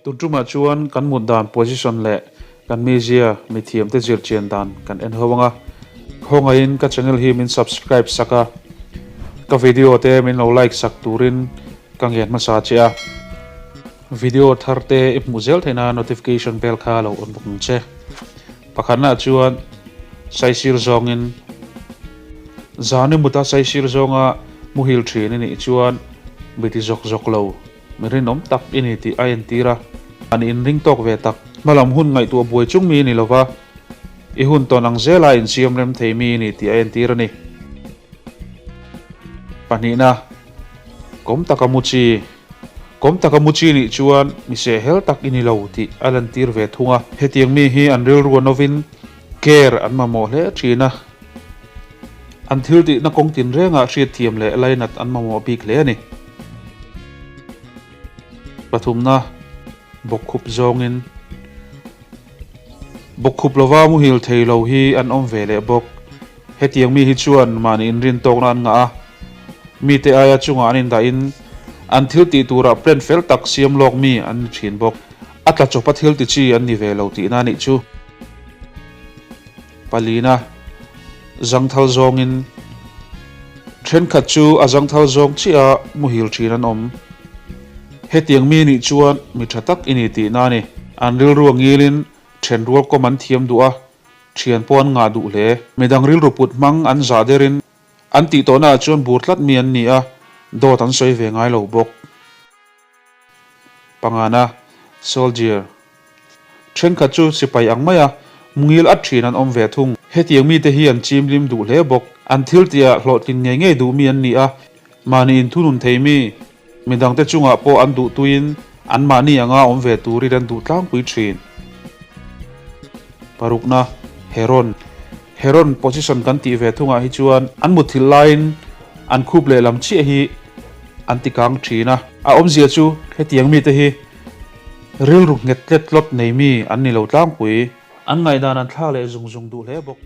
Tun tumah chuan kan mut dan position leh kan mizia mithiamte zir chian dan kan en ho ang a. Khawngaihin ka channel hi min subscribe sak a, ka video te min lo like sak turin ka ngen hmasa che a. Video thar te i hmuh zel theih nan notification bell kha lo on bawk ang che. Pakhatnaah chuan saisir zawngin zan i muta saisir zawnga muhil thin i nih chuan mi ti zawk zawk lo. Mi rinawm tak i ni tih a entir a, an inring tawk ve tak. Hmalam hun ngaihtuah buai chung mi i ni lova, i hun tawn ang zela insiam rem thei mi i ni tih a entir a ni. Pahnihna, Kawm taka mu chi. Kawm taka mu chi nih chuan mi sehhel tak i ni lo tih a lantir ve thung a. Hetiang mi hi an rilru a novin care an mamawh hle thin a. An thil tihna kawng tinrengah hriatthiam leh lainat an mamawh bik hle a ni. Pathumna, Bawkkhup zawngin Bawkkhup lova muhil thei lo hi an awm ve leh bawk. Hetiang mi hi chuan mahni inrintawkna an ngah a, mite aia chungah an indahin an thil tih turah plan fel tak siam lawk mi an ni thin bawk. A tla chawpa thil ti chi an ni ve lo tihna a nih chu. Palina, Zangthal zawngin thenkhat chu a zangthal zawng chiah a muhil thin an awm. Hetiang mi nih chuan mi tha tak i ni tihna a ni. An rilru a ngilin then rual kawm an thiam duh a, thian pawh an ngah duh hle. Midang rilru put hmang an zah derin an tih tawhnaah chuan bur tlat mi an ni a, dawt an sawi ve ngai lo bawk. Pangana, Soldier, Thenkhat chu sipai ang maia mungil at thin an awm ve thung. Hetiang mite hi an chimlim duh hle bawk. An thil tihah hlawhtlin ngei ngei duh mi an ni a, mahni inthunun thei mi, midangte chungah pawh an duh tuin anmahni anga awm ve turin an duh tlangpui thin. Parukna, Heron, Heron position kan tih ve thungah hi chuan an mutthilh laiin an khup lehlam chiah hi an ti kang thin a. A awmzia chu hetiang mite hi rilru nghet tlet tlawt nei mi an ni lo tlangpui. An ngaihdan an thlak leh zung zung duh hle bawk.